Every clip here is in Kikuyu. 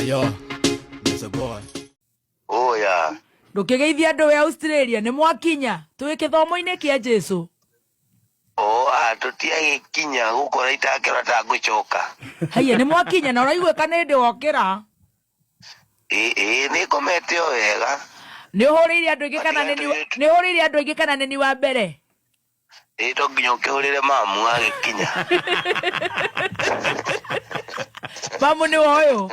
Yo, Mr. Boy. Oya. Ndũkĩgeithia andũ we Australia nĩ mwakinya twĩ kĩthomo-inĩ kĩa Jesu. O a tũtiagĩkinya gũkora itakĩra tangũcoka. Haiya nĩ mwakinya na ũraiguĩka nĩ hĩndĩ wokĩra. Ĩ ĩ nĩ ngomete o wega. Nĩ ũhũrĩire andũ aingĩ kana nĩ nĩ ũhũrĩire andũ aingĩ kana nĩ ni wa mbere? Ĩ to nginya ũkĩhũrĩre mamu agĩkinya. Mamu nĩ woyũ.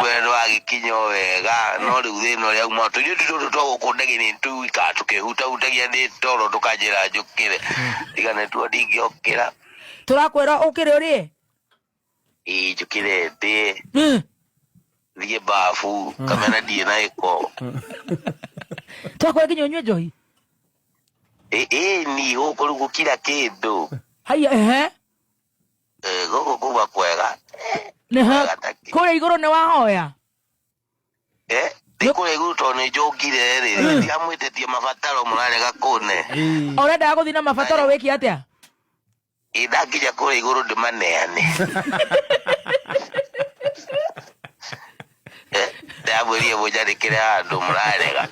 We nĩwagĩkinya o wega no rĩu thĩna ũrĩa uma tũirĩtu tũtũ twa gũkũ ndege-inĩ nĩtũikaraga tũkĩhutahutagia nĩ toro tũkanjĩra njũkĩre tiga nĩtuo ndingĩokĩra. Tũrakwĩra ũkĩre ũrĩe? Ĩĩ njũkĩre ndĩe thiĩ babu kamena ndirĩ na gĩko. Twakwĩra nginya ũnyue njohi? Ĩĩ ni gũkũ rĩu gũkira kĩndũ. Haiya ehe. Gũkũ kuma kwega. Nĩ ha kũrĩa igũrũ nĩ wahoya? Eh, nĩ kũrĩa igũrũ tondũ nĩ njũngire rĩ, ndiramwĩtĩtie mabataro mũrarega kũne. Ũrendaga gũthiĩ na mabataro wĩke atĩa? Ĩ ndakinya kũrĩa igũrũ ndĩmaneane. Eh, ndamwĩrire mũnjandĩkĩre handũ mũrarega.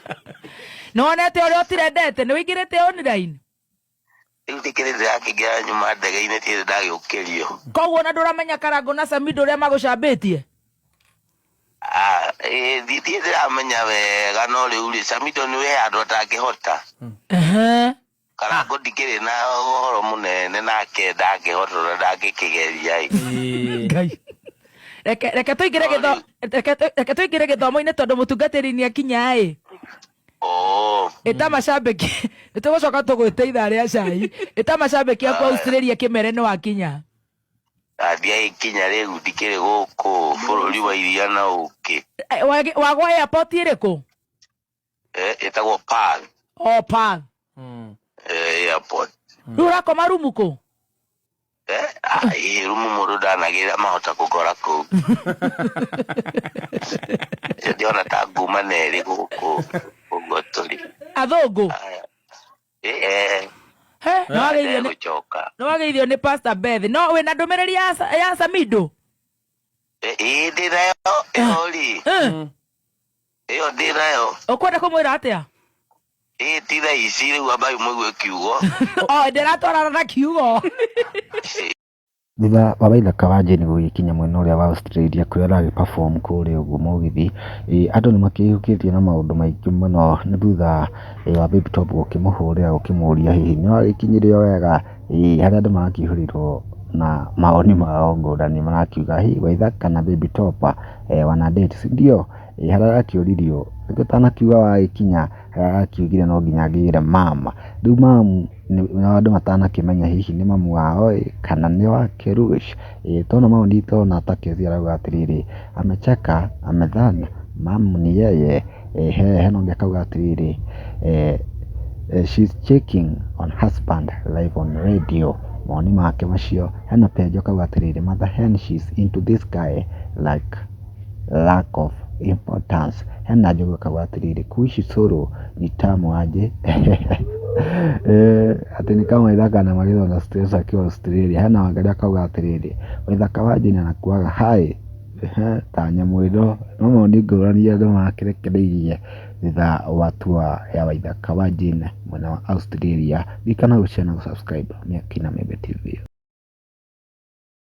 Nĩ wonete ũrĩa ũtirendete? Nĩ ũingĩrĩte online? Rĩu ndĩkĩrĩ ndĩrakĩingĩra nyuma ndege-inĩ tirĩ ndagĩũkĩrio. Koguo ona ndũramenya Karangũ na Samido ũrĩa magũcambĩtie? Ah, ĩ, ndirĩ ndĩramenya wega no rĩu rĩ Samido nĩ we handũ atangĩhota. Ehe. Karangũ ndikĩrĩ na ũhoro mũnene nake ndangĩhota ona ndangĩkĩgeria ĩ. Ngai. Reke reke tũingĩre gĩtho reke reke tũingĩre gĩthomo-inĩ tondũ mũtungatĩri nĩ akinya ĩ. Oh. Ĩta macambĩki nĩ tũgũcoka tũgwĩte ithaa rĩa cai. Ĩta macambĩki aku Australia kĩmere nĩ wakinya. Ndiagĩkinya rĩu ndikĩrĩ gũkũ bũrũri wa iria na ũkĩ. Eh, wagwa airport ĩrĩkũ? Eh, ĩtagwo Perth. Oh, Perth. Eh, airport. Rĩu ũrakoma rumu kũ? Eh, ah, ĩ rumu mũndũ ndanagĩra mahota kũngora kũu. Ndĩrona ta nguma nerĩ gũkũ ũguo tũrĩ. Athũngũ? Aya. Eh, eh. He, nĩ wageithio nĩ Gũcoka. nĩ wageithio nĩ Pastor Beth. No wĩna ndũmĩrĩri ya ya Samido? Eh, ĩ ndĩ nayo ĩyo rĩ. Ĩyo ndĩ nayo. Ũkwenda kũmwĩra atĩa? Ĩ ti thaa ici rĩu ambai mũigue kiugo. O ndĩratwarana na kiugo. Thutha wa Waithaka wa Jane gũgĩkinya mwena ũrĩa wa Australia kũrĩa aragĩ perform kũrĩa ũguo mũgithi, andũ nĩ makĩihũkĩtie na maũndũ maingĩ mũno nĩ thutha wa Baby Top gũkĩmũhũrĩra gũkĩmũria hihi nĩ wagĩkinyire o wega, harĩa andũ marakĩihũrĩrwo na mawoni mao ngũrani marakiuga hihi Waithaka na Baby Top wana date si ndio? Ĩ harĩa arakĩũririo nĩkĩ ũtanakiuga wagĩkinya, harĩa arakiugire no nginya ngĩre mama. Rĩu mamu andũ matanakĩmenya hihi nĩ mamu wao ĩ, kana nĩ wa Kerush. Ĩ tondũ mawoni ndona ta Kezia arauga atĩrĩrĩ, amecheka amedhani mamu ni yeye. Hena ũngĩ akauga atĩrĩrĩ, she's checking on husband live on radio. Mawoni make macio. Hena Penjo akauga atĩrĩrĩ, mother hen she's into this guy like lack of importance. Hena Njogu akauga atĩrĩrĩ, kuishi solo ni tamu aje? Eh, atĩ nĩ kama Waithaka anamaliza na stress akiwa Australia. Hena Wangari akauga atĩrĩrĩ, Waithaka wa Jane anakuaga hai ta nyamũ ĩno. No mawoni ngũrani andũ makĩrekereirie thutha wa tour ya Waithaka wa Jane mwena wa Australia. Ririkana gũ share na gũ subscribe Mĩaki na Membe TV.